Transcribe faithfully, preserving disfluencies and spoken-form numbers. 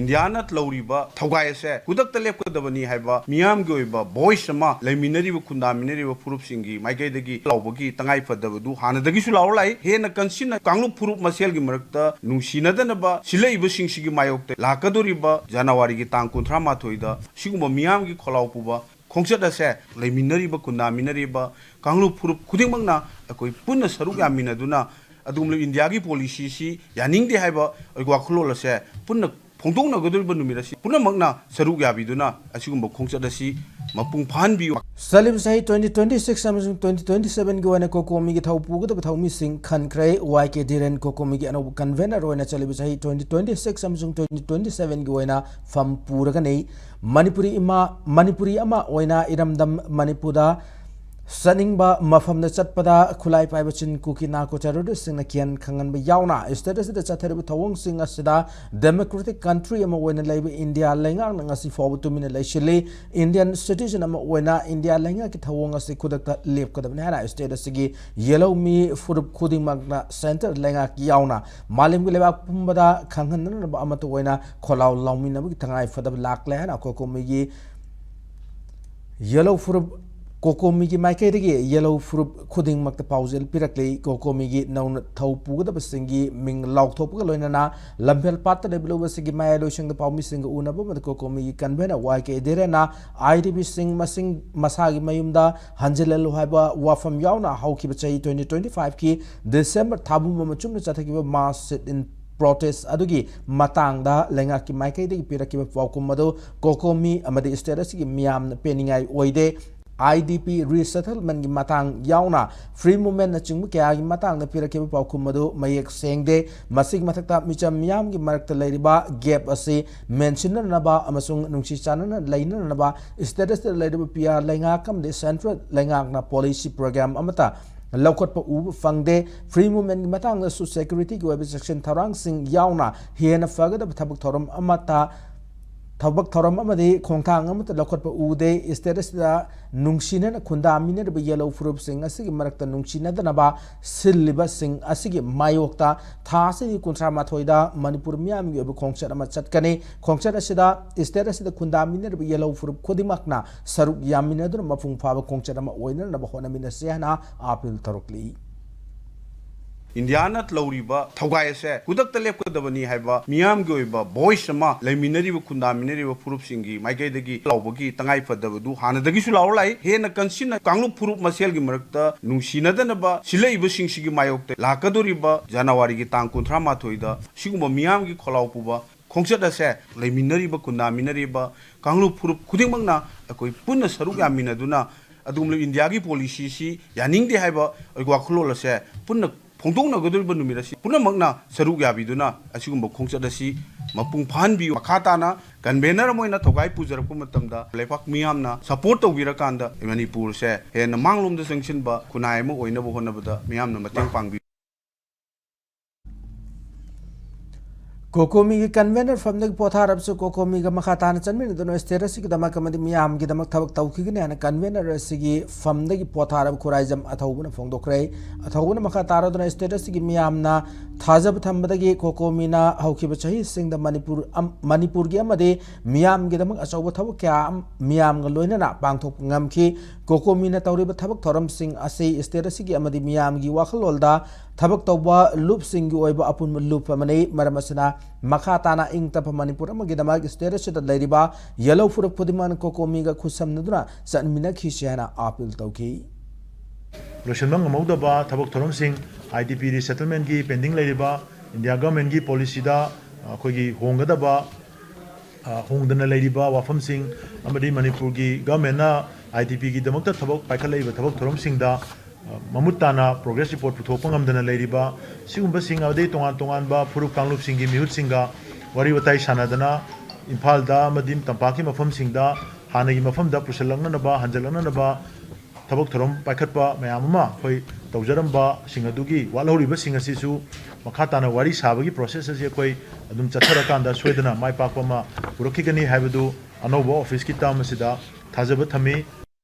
ꯏꯟꯗꯤꯌꯥꯅ ꯂꯧꯔꯤꯕ ꯊꯧꯒꯥꯏ ꯑꯁꯦ ꯈꯨꯗꯛꯇ ꯂꯦꯞꯀꯗꯕꯅꯤ ꯍꯥꯏꯕ ꯃꯤꯌꯥꯝꯒꯤ ꯑꯣꯏꯕ ꯚꯣꯏꯁ ꯑꯃ ꯂꯩꯃꯤꯟꯅꯔꯤꯕ, ꯈꯨꯟꯗꯥꯃꯤꯟꯅꯔꯤꯕ ꯐꯨꯔꯨꯞꯁꯤꯡꯒꯤ ꯃꯥꯏꯀꯩꯗꯒꯤ ꯂꯥꯎꯕꯒꯤ ꯇꯉꯥꯏ ꯐꯗꯕꯗꯨ ꯍꯥꯟꯅꯗꯒꯤꯁꯨ ꯂꯥꯎꯔ ꯂꯥꯛꯏ꯫ ꯍꯦꯟꯅ ꯀꯟꯁꯤꯟꯅ ꯀꯥꯡꯂꯨꯞ ꯐꯨꯔꯨꯞ ꯃꯁꯦꯜꯒꯤ ꯃꯔꯛꯇ ꯅꯨꯡꯁꯤꯅꯗꯅꯕ ꯁꯤꯜꯂꯛꯏꯕꯁꯤꯡꯁꯤꯒꯤ ꯃꯥꯌꯣꯛꯇ ꯂꯥꯛꯀꯗꯧꯔꯤꯕ ꯖꯅꯋꯥꯔꯤꯒꯤ ꯇꯥꯡ ꯀꯨꯟꯊ꯭ꯔꯥ ꯃꯥꯊꯣꯏꯗ ꯁꯤꯒꯨꯝꯕ ꯃꯤꯌꯥꯝꯒꯤ ꯈꯣꯜꯂꯥꯎ ꯄꯨꯕ ꯈꯣꯡꯆꯠ ꯑꯁꯦ ꯂꯩꯃꯤꯟꯅꯔꯤꯕ, ꯈꯨꯟꯗꯥꯃꯤꯟꯅꯔꯤꯕ ꯀꯥꯡꯂꯨꯞ ꯐꯨꯔꯨꯞ ꯈꯨꯗꯤꯡꯃꯛꯅ ꯑꯩꯈꯣꯏ ꯄꯨꯟꯅ ꯁꯔꯨꯛ ꯌꯥꯃꯤꯟꯅꯗꯨꯅ ꯑꯗꯨꯒꯨꯝꯂꯕ ꯏꯟꯗꯤꯌꯥꯒꯤ ꯄꯣꯂꯤꯁꯤꯁꯤ ꯌꯥꯅꯤꯡꯗꯦ ꯍꯥꯏꯕ ꯑꯩꯈꯣꯏ ꯋꯥꯈꯜꯂꯣꯟ ꯑꯁꯦ ꯄꯨꯟꯅ ꯐꯣꯡꯗꯣꯛꯅꯒꯗꯧꯔꯤꯕ ꯅꯨꯃꯤꯠ ꯑꯁꯤ ꯄꯨꯝꯅꯃꯛꯅ ꯁꯔꯨꯛ ꯌꯥꯕꯤꯗꯨꯅ ꯑꯁꯤꯒꯨꯝꯕ ꯈꯣꯡꯆꯠ ꯑꯁꯤ ꯃꯄꯨꯡ ꯐꯥꯍꯟꯕꯤꯌꯨ꯫ ꯆꯠꯂꯤꯕ ꯆꯍꯤ twenty twenty-six ꯑꯃꯁꯨꯡ twenty twenty-sevenꯒꯤ ꯑꯣꯏꯅ ꯀꯣꯀꯣꯃꯤꯒꯤ ꯊꯧ ꯄꯨꯒꯗꯕ ꯊꯧꯃꯤꯁꯤꯡ ꯈꯟꯈ꯭ꯔꯦ꯫ ꯋꯥꯏ ꯀꯦ ꯙꯤꯔꯦꯟ ꯀꯣꯀꯣꯃꯤꯒꯤ ꯑꯅꯧꯕ ꯀꯟꯚꯦꯅꯔ ꯑꯣꯏꯅ ꯆꯠꯂꯤꯕ ꯆꯍꯤ twenty twenty-six ꯑꯃꯁꯨꯡ twenty twenty-sevenꯒꯤ ꯑꯣꯏꯅ ꯐꯝ ꯄꯨꯔꯒꯅꯤ꯫ ꯃꯅꯤꯄꯨꯔꯤ ꯏꯃꯥ, ꯃꯅꯤꯄꯨꯔꯤ ꯑꯃ ꯑꯣꯏꯅ ꯏꯔꯝꯗꯝ ꯃꯅꯤꯄꯨꯔꯗ ꯆꯠꯅꯤꯡꯕ ꯃꯐꯝꯗ ꯆꯠꯄꯗ ꯈꯨꯠꯂꯥꯏ ꯄꯥꯏꯕ ꯆꯤꯟ ꯀꯨꯀꯤ ꯅꯥꯔꯀꯣ ꯇꯦꯔꯣꯔꯤꯁꯁꯤꯡꯅ ꯀꯤꯍꯟ ꯈꯪꯍꯟꯕ ꯌꯥꯎꯅ state ꯑꯁꯤꯗ ꯆꯠꯊꯔꯤꯕ ꯊꯧꯑꯣꯡꯁꯤꯡ ꯑꯁꯤꯗ democratic country ꯑꯃ ꯑꯣꯏꯅ ꯂꯩꯕ ꯏꯟꯗꯤꯌꯥ ꯂꯩꯉꯥꯛꯅ ꯉꯁꯤ ꯐꯥꯎꯕ ꯇꯨꯃꯤꯟꯅ ꯂꯩꯁꯤꯜꯂꯤ꯫ Indian citizen ꯑꯃ ꯑꯣꯏꯅ ꯏꯟꯗꯤꯌꯥ ꯂꯩꯉꯥꯛꯀꯤ ꯊꯧꯑꯣꯡ ꯑꯁꯤ ꯈꯨꯗꯛꯇ ꯂꯦꯞꯀꯗꯕꯅꯤ ꯍꯥꯏꯅ state ꯑꯁꯤꯒꯤ ꯌꯦꯜꯍꯧꯃꯤ ꯐꯨꯔꯨꯞ ꯈꯨꯗꯤꯡꯃꯛꯅ centre ꯂꯩꯉꯥꯛ ꯌꯥꯎꯅ ꯃꯥꯂꯦꯝꯒꯤ ꯂꯩꯕꯥꯛ ꯄꯨꯝꯕꯗ ꯈꯪꯍꯟꯅꯅꯕ ꯑꯃꯠꯇ ꯑꯣꯏꯅ ꯈꯣꯜꯂꯥꯎ ꯂꯥꯎꯃꯤꯟꯅꯕꯒꯤ ꯇꯉꯥꯏ ꯐꯗꯕ ꯂꯥꯛꯂꯦ ꯍꯥꯏꯅ ꯀꯣꯀꯣꯃꯤꯒꯤ ꯌꯦꯜꯍꯧ ꯐꯨꯔꯨꯞ, ꯀꯣꯀꯣꯃꯤꯒꯤ ꯃꯥꯏꯀꯩꯗꯒꯤ ꯌꯦꯜꯍꯧ ꯐꯨꯔꯨꯞ ꯈꯨꯗꯤꯡꯃꯛꯇ ꯄꯥꯎꯖꯦꯜ ꯄꯤꯔꯛꯂꯤ꯫ ꯀꯣꯀꯣꯃꯤꯒꯤ ꯅꯧꯅ ꯊꯧ ꯄꯨꯒꯗꯕꯁꯤꯡꯒꯤ ꯃꯤꯡ ꯂꯥꯎꯊꯣꯛꯄꯒ ꯂꯣꯏꯅꯅ ꯂꯝꯐꯦꯜ ꯄꯥꯠꯇ ꯂꯩꯕ ꯂꯨꯕꯁꯤꯡꯒꯤ ꯃꯌꯥꯏ ꯂꯣꯏꯁꯪꯗ ꯄꯥꯎꯃꯤꯁꯤꯡꯒ ꯎꯅꯕ ꯑꯃꯗ ꯀꯣꯀꯣꯃꯤꯒꯤ convener ꯋꯥꯏ ꯀꯦ ꯙꯤꯔꯦꯟꯅ IDPꯁꯤꯡ ꯃꯁꯤꯡ ꯃꯁꯥꯒꯤ ꯃꯌꯨꯝꯗ ꯍꯟꯖꯤꯜꯍꯜꯂꯨ ꯍꯥꯏꯕ ꯋꯥꯐꯝ ꯌꯥꯎꯅ ꯍꯧꯈꯤꯕ ꯆꯍꯤ twenty twenty-fiveꯀꯤ December ꯊꯥ ꯄꯨꯝꯕ ꯑꯃ ꯆꯨꯞꯅ ꯆꯠꯊꯈꯤꯕ mass sit-in protest ꯑꯗꯨꯒꯤ ꯃꯇꯥꯡꯗ ꯂꯩꯉꯥꯛꯀꯤ ꯃꯥꯏꯀꯩꯗꯒꯤ ꯄꯤꯔꯛꯈꯤꯕ ꯄꯥꯎꯈꯨꯝ ꯑꯗꯨ ꯀꯣꯀꯣꯃꯤ ꯑꯃꯗꯤ state ꯑꯁꯤꯒꯤ ꯃꯤꯌꯥꯝꯅ ꯄꯦꯟꯅꯤꯡꯉꯥꯏ ꯑꯣꯏꯗꯦ꯫ IDP resettlementꯀꯤ ꯃꯇꯥꯡ ꯌꯥꯎꯅ free movementꯅꯆꯤꯡꯕ ꯀꯌꯥꯒꯤ ꯃꯇꯥꯡꯗ ꯄꯤꯔꯛꯈꯤꯕ ꯄꯥꯎꯈꯨꯝ ꯑꯗꯨ ꯃꯌꯦꯛ ꯁꯦꯡꯗꯦ꯫ ꯃꯁꯤꯒꯤ ꯃꯊꯛꯇ ꯃꯤꯆꯝ ꯃꯤꯌꯥꯝꯒꯤ ꯃꯔꯛꯇ ꯂꯩꯔꯤꯕ gap ꯑꯁꯤ ꯃꯦꯟꯁꯤꯟꯅꯅꯕ ꯑꯃꯁꯨꯡ ꯅꯨꯡꯁꯤ ꯆꯥꯟꯅꯅ ꯂꯩꯅꯅꯕ state ꯑꯁꯤꯗ ꯂꯩꯔꯤꯕ PR ꯂꯩꯉꯥꯛ ꯑꯃꯗꯤ central ꯂꯩꯉꯥꯛꯅ policy program ꯑꯃꯠꯇ ꯂꯧꯈꯠꯄ ꯎꯕ ꯐꯪꯗꯦ꯫ Free movementꯀꯤ ꯃꯇꯥꯡꯗꯁꯨ securityꯒꯤ ꯑꯣꯏꯕ ꯆꯦꯛꯁꯤꯟ ꯊꯧꯔꯥꯡꯁꯤꯡ ꯌꯥꯎꯅ ꯍꯦꯟꯅ ꯐꯒꯗꯕ ꯊꯕꯛ ꯊꯧꯔꯝ ꯑꯃꯠꯇ ꯊꯕꯛ ꯊꯧꯔꯝ ꯑꯃꯗꯤ ꯈꯣꯡꯊꯥꯡ ꯑꯃꯠꯇ ꯂꯧꯈꯠꯄ ꯎꯗꯦ꯫ ꯁ꯭ꯇꯦꯠ ꯑꯁꯤꯗ ꯅꯨꯡꯁꯤꯅꯅ ꯈꯨꯟꯗꯥꯃꯤꯟꯅꯔꯤꯕ ꯌꯦꯜꯍꯧ ꯐꯨꯔꯨꯞꯁꯤꯡ ꯑꯁꯤꯒꯤ ꯃꯔꯛꯇ ꯅꯨꯡꯁꯤꯅꯗꯅꯕ ꯁꯤꯜꯂꯤꯕꯁꯤꯡ ꯑꯁꯤꯒꯤ ꯃꯥꯌꯣꯛꯇ ꯊꯥ ꯑꯁꯤꯒꯤ ꯀꯨꯟꯊ꯭ꯔꯥ ꯃꯥꯊꯣꯏꯗ ꯃꯅꯤꯄꯨꯔ ꯃꯤꯌꯥꯝꯒꯤ ꯑꯣꯏꯕ ꯈꯣꯡꯆꯠ ꯑꯃ ꯆꯠꯀꯅꯤ꯫ ꯈꯣꯡꯆꯠ ꯑꯁꯤꯗ ꯁ꯭ꯇꯦꯠ ꯑꯁꯤꯗ ꯈꯨꯟꯗꯥꯃꯤꯟꯅꯔꯤꯕ ꯌꯦꯜꯍꯧ ꯐꯨꯔꯨꯞ ꯈꯨꯗꯤꯡꯃꯛꯅ ꯁꯔꯨꯛ ꯌꯥꯃꯤꯟꯅꯗꯨꯅ ꯃꯄꯨꯡ ꯐꯥꯕ ꯈꯣꯡꯆꯠ ꯑꯃ ꯑꯣꯏꯅꯅꯕ ꯍꯣꯠꯅꯃꯤꯟꯅꯁꯤ ꯍꯥꯏꯅ ꯑꯥꯄꯤꯜ ꯇꯧꯔꯛꯂꯤ꯫ ꯏꯟꯗꯤꯌꯥꯅ ꯂꯧꯔꯤꯕ ꯊꯧꯒꯥꯏ ꯑꯁꯦ ꯈꯨꯗꯛꯇ ꯂꯦꯞꯀꯗꯕꯅꯤ ꯍꯥꯏꯕ ꯃꯤꯌꯥꯝꯒꯤ ꯑꯣꯏꯕ ꯚꯣꯏꯁ ꯑꯃ, ꯂꯩꯃꯤꯟꯅꯔꯤꯕ, ꯈꯨꯟꯗꯥꯃꯤꯟꯅꯔꯤꯕ ꯐꯨꯔꯨꯞꯁꯤꯡꯒꯤ ꯃꯥꯏꯀꯩꯗꯒꯤ ꯂꯥꯎꯕꯒꯤ ꯇꯉꯥꯏ ꯐꯗꯕꯗꯨ ꯍꯥꯟꯅꯗꯒꯤꯁꯨ ꯂꯥꯎꯔ ꯂꯥꯛꯏ꯫ ꯍꯦꯟꯅ ꯀꯟꯁꯤꯟꯅ ꯀꯥꯡꯂꯨꯞ ꯐꯨꯔꯨꯞ ꯃꯁꯦꯜꯒꯤ ꯃꯔꯛꯇ ꯅꯨꯡꯁꯤꯅꯗꯅꯕ ꯁꯤꯜꯂꯛꯏꯕꯁꯤꯡꯁꯤꯒꯤ ꯃꯥꯌꯣꯛꯇ ꯂꯥꯛꯀꯗꯧꯔꯤꯕ ꯖꯅꯋꯥꯔꯤꯒꯤ ꯇꯥꯡ ꯀꯨꯟꯊ꯭ꯔꯥ ꯃꯥꯊꯣꯏꯗ ꯁꯤꯒꯨꯝꯕ ꯃꯤꯌꯥꯝꯒꯤ ꯈꯣꯜꯂꯥꯎ ꯄꯨꯕ ꯈꯣꯡꯆꯠ ꯑꯁꯦ ꯂꯩꯃꯤꯟꯅꯔꯤꯕ, ꯈꯨꯟꯗꯥꯃꯤꯟꯅꯔꯤꯕ ꯀꯥꯡꯂꯨꯞ ꯐꯨꯔꯨꯞ ꯈꯨꯗꯤꯡꯃꯛꯅ ꯑꯩꯈꯣꯏ ꯄꯨꯟꯅ ꯁꯔꯨꯛ ꯌꯥꯃꯤꯟꯅꯗꯨꯅ ꯑꯗꯨꯒꯨꯝꯂꯕ ꯏꯟꯗꯤꯌꯥꯒꯤ ꯄꯣꯂꯤꯁꯤꯁꯤ ꯌꯥꯅꯤꯡꯗꯦ ꯍꯥꯏꯕ ꯋꯥꯈꯜꯂꯣꯟ ꯑꯁꯦ ꯄꯨꯟꯅ ꯐꯣꯡꯗꯣꯛꯅꯒꯗꯧꯔꯤꯕ ꯅꯨꯃꯤꯠ ꯑꯁꯤ ꯄꯨꯝꯅꯃꯛꯅ ꯁꯔꯨꯛ ꯌꯥꯕꯤꯗꯨꯅ ꯑꯁꯤꯒꯨꯝꯕ ꯈꯣꯡꯆꯠ ꯑꯁꯤ ꯃꯄꯨꯡ ꯐꯥꯍꯟꯕꯤꯌꯨ꯫ ꯃꯈꯥ ꯇꯥꯅ ꯀꯟꯚꯦꯅꯔ ꯑꯃ ꯑꯣꯏꯅ ꯊꯧꯒꯥꯏ ꯄꯨꯖꯔꯛꯄ ꯃꯇꯝꯗ ꯂꯩꯕꯥꯛ ꯃꯤꯌꯥꯝꯅ ꯁꯄꯣꯔꯠ ꯇꯧꯕꯤꯔꯀꯥꯟꯗ ꯃꯅꯤꯄꯨꯔꯁꯦ ꯍꯦꯟꯅ ꯃꯥꯡꯂꯣꯝꯗ ꯆꯪꯁꯤꯟꯕ ꯈꯨꯟꯅꯥꯏ ꯑꯃ ꯑꯣꯏꯅꯕ ꯍꯣꯠꯅꯕꯗ ꯃꯤꯌꯥꯝꯅ ꯃꯇꯦꯡ ꯄꯥꯡꯕꯤꯌꯨ꯫ ꯀꯣꯀꯣꯃꯤꯒꯤ ꯀꯟꯚꯦꯅꯔ ꯐꯝꯗꯒꯤ ꯄꯣꯊꯥꯔꯕꯁꯨ ꯀꯣꯀꯣꯃꯤꯒ ꯃꯈꯥ ꯇꯥꯅ ꯆꯠꯃꯤꯟꯅꯗꯨꯅ ꯁ꯭ꯇꯦꯠ ꯑꯁꯤꯒꯤꯗꯃꯛ ꯑꯃꯗꯤ ꯃꯤꯌꯥꯝꯒꯤꯗꯃꯛ ꯊꯕꯛ ꯇꯧꯈꯤꯒꯅꯤ ꯍꯥꯏꯅ ꯀꯟꯚꯦꯅꯔ ꯑꯁꯤꯒꯤ ꯐꯝꯗꯒꯤ ꯄꯣꯊꯥꯔꯕ ꯈꯨꯔꯥꯏꯖꯝ ꯑꯊꯧꯕꯅ ꯐꯣꯡꯗꯣꯛꯈ꯭ꯔꯦ꯫ ꯑꯊꯧꯕꯅ ꯃꯈꯥ ꯇꯥꯔꯗꯨꯅ ꯁ꯭ꯇꯦꯠ ꯑꯁꯤꯒꯤ ꯃꯤꯌꯥꯝꯅ ꯊꯥꯖꯕ ꯊꯝꯕꯗꯒꯤ ꯀꯣꯀꯣꯃꯤꯅ ꯍꯧꯈꯤꯕ ꯆꯍꯤꯁꯤꯡꯗ ꯃꯅꯤꯄꯨꯔ ꯑꯝ-, ꯃꯅꯤꯄꯨꯔꯒꯤ ꯑꯃꯗꯤ ꯃꯤꯌꯥꯝꯒꯤꯗꯃꯛ ꯑꯆꯧꯕ ꯊꯕꯛ ꯀꯌꯥ ꯑꯃ ꯃꯤꯌꯥꯝꯒ ꯂꯣꯏꯅꯅ ꯄꯥꯡꯊꯣꯛꯄ ꯉꯝꯈꯤ꯫ ꯀꯣꯀꯣꯃꯤꯅ ꯇꯧꯔꯤꯕ ꯊꯕꯛ ꯊꯧꯔꯝꯁꯤꯡ ꯑꯁꯤ ꯁ꯭ꯇꯦꯠ ꯑꯁꯤꯒꯤ ꯑꯃꯗꯤ ꯃꯤꯌꯥꯝꯒꯤ ꯋꯥꯈꯜꯂꯣꯟꯗ ꯊꯕꯛ ꯇꯧꯕ ꯂꯨꯞꯁꯤꯡꯒꯤ ꯑꯣꯏꯕ ꯑꯄꯨꯟꯕ ꯂꯨꯞ ꯑꯃꯅꯤ꯫ ꯃꯔꯝ ꯑꯁꯤꯅ ꯃꯈꯥ ꯇꯥꯅ ꯏꯪ ꯇꯞꯄ ꯃꯅꯤꯄꯨꯔ ꯑꯃꯒꯤꯗꯃꯛ ꯁ꯭ꯇꯦꯠ ꯑꯁꯤꯗ ꯂꯩꯔꯤꯕ ꯌꯦꯜꯍꯧ ꯐꯨꯔꯨꯞ ꯈꯨꯗꯤꯡꯃꯛꯅ ꯀꯣꯀꯣꯃꯤꯒ ꯈꯨꯠꯁꯝꯅꯗꯨꯅ ꯆꯠꯃꯤꯟꯅꯈꯤꯁꯤ ꯍꯥꯏꯅ ꯑꯥꯄꯤꯜ ꯇꯧꯈꯤ꯫ ꯂꯣꯏꯁꯤꯟꯕ ꯉꯝꯍꯧꯗꯕ ꯊꯕꯛ ꯊꯧꯔꯝꯁꯤꯡ, ꯑꯥꯏ ꯗꯤ ꯄꯤ ꯔꯤꯁꯦꯇꯜꯃꯦꯟꯒꯤ ꯄꯦꯟꯗꯤꯡ ꯂꯩꯔꯤꯕ ꯏꯟꯗꯤꯌꯥ ꯒꯚꯔꯟꯃꯦꯟꯒꯤ ꯄꯣꯂꯤꯁꯤꯗ ꯑꯩꯈꯣꯏꯒꯤ ꯍꯣꯡꯒꯗꯕ, ꯑ, ꯍꯣꯡꯗꯅ ꯂꯩꯔꯤꯕ ꯋꯥꯐꯝꯁꯤꯡ ꯑꯃꯗꯤ ꯃꯅꯤꯄꯨꯔꯒꯤ ꯒꯚꯔꯟꯃꯦꯟꯅ ꯑꯥꯏ ꯗꯤ ꯄꯤꯒꯤꯗꯃꯛꯇ ꯊꯕꯛ ꯄꯥꯏꯈꯠꯂꯛꯏꯕ ꯊꯕꯛ ꯊꯧꯔꯝꯁꯤꯡꯗ, ꯑ, ꯃꯃꯨꯠ ꯇꯥꯅ ꯄ꯭ꯔꯣꯒ꯭ꯔꯦꯁ ꯔꯤꯄꯣꯔꯠ ꯄꯨꯊꯣꯛꯄ ꯉꯝꯗꯅ ꯂꯩꯔꯤꯕ ꯁꯤꯒꯨꯝꯕꯁꯤꯡ ꯑꯃꯗꯤ ꯇꯣꯉꯥꯟ ꯇꯣꯉꯥꯟꯕ ꯐꯨꯔꯨꯞ ꯀꯥꯡꯂꯨꯞꯁꯤꯡꯒꯤ ꯃꯤꯍꯨꯠꯁꯤꯡꯒ ꯋꯥꯔꯤ ꯋꯥꯇꯥꯏ ꯁꯥꯟꯅꯗꯅ ꯏꯝꯐꯥꯜꯗ ꯑꯃꯗꯤ ꯇꯝꯄꯥꯛꯀꯤ ꯃꯐꯝꯁꯤꯡꯗ ꯍꯥꯟꯅꯒꯤ ꯃꯐꯝꯗ ꯄꯨꯁꯤꯜꯂꯛꯅꯅꯕ, ꯍꯟꯖꯤꯜꯂꯛꯅꯅꯕ ꯊꯕꯛ ꯊꯧꯔꯝ ꯄꯥꯏꯈꯠꯄ ꯃꯌꯥꯝ ꯑꯃ ꯑꯩꯈꯣꯏ ꯇꯧꯖꯔꯝꯕꯁꯤꯡ ꯑꯗꯨꯒꯤ ꯋꯥꯠꯍꯧꯔꯤꯕꯁꯤꯡ ꯑꯁꯤꯁꯨ ꯃꯈꯥ ꯇꯥꯅ ꯋꯥꯔꯤ ꯁꯥꯕꯒꯤ process ꯑꯁꯤ ꯑꯩꯈꯣꯏ ꯑꯗꯨꯝ ꯆꯠꯊꯔꯀꯥꯟꯗ ꯁꯣꯏꯗꯅ ꯃꯥꯏ ꯄꯥꯛꯄ ꯑꯃ ꯄꯨꯔꯛꯈꯤꯒꯅꯤ ꯍꯥꯏꯕꯗꯨ ꯑꯅꯧꯕ officeꯀꯤ term ꯑꯁꯤꯗ ꯊꯥꯖꯕ ꯊꯝꯃꯤ꯫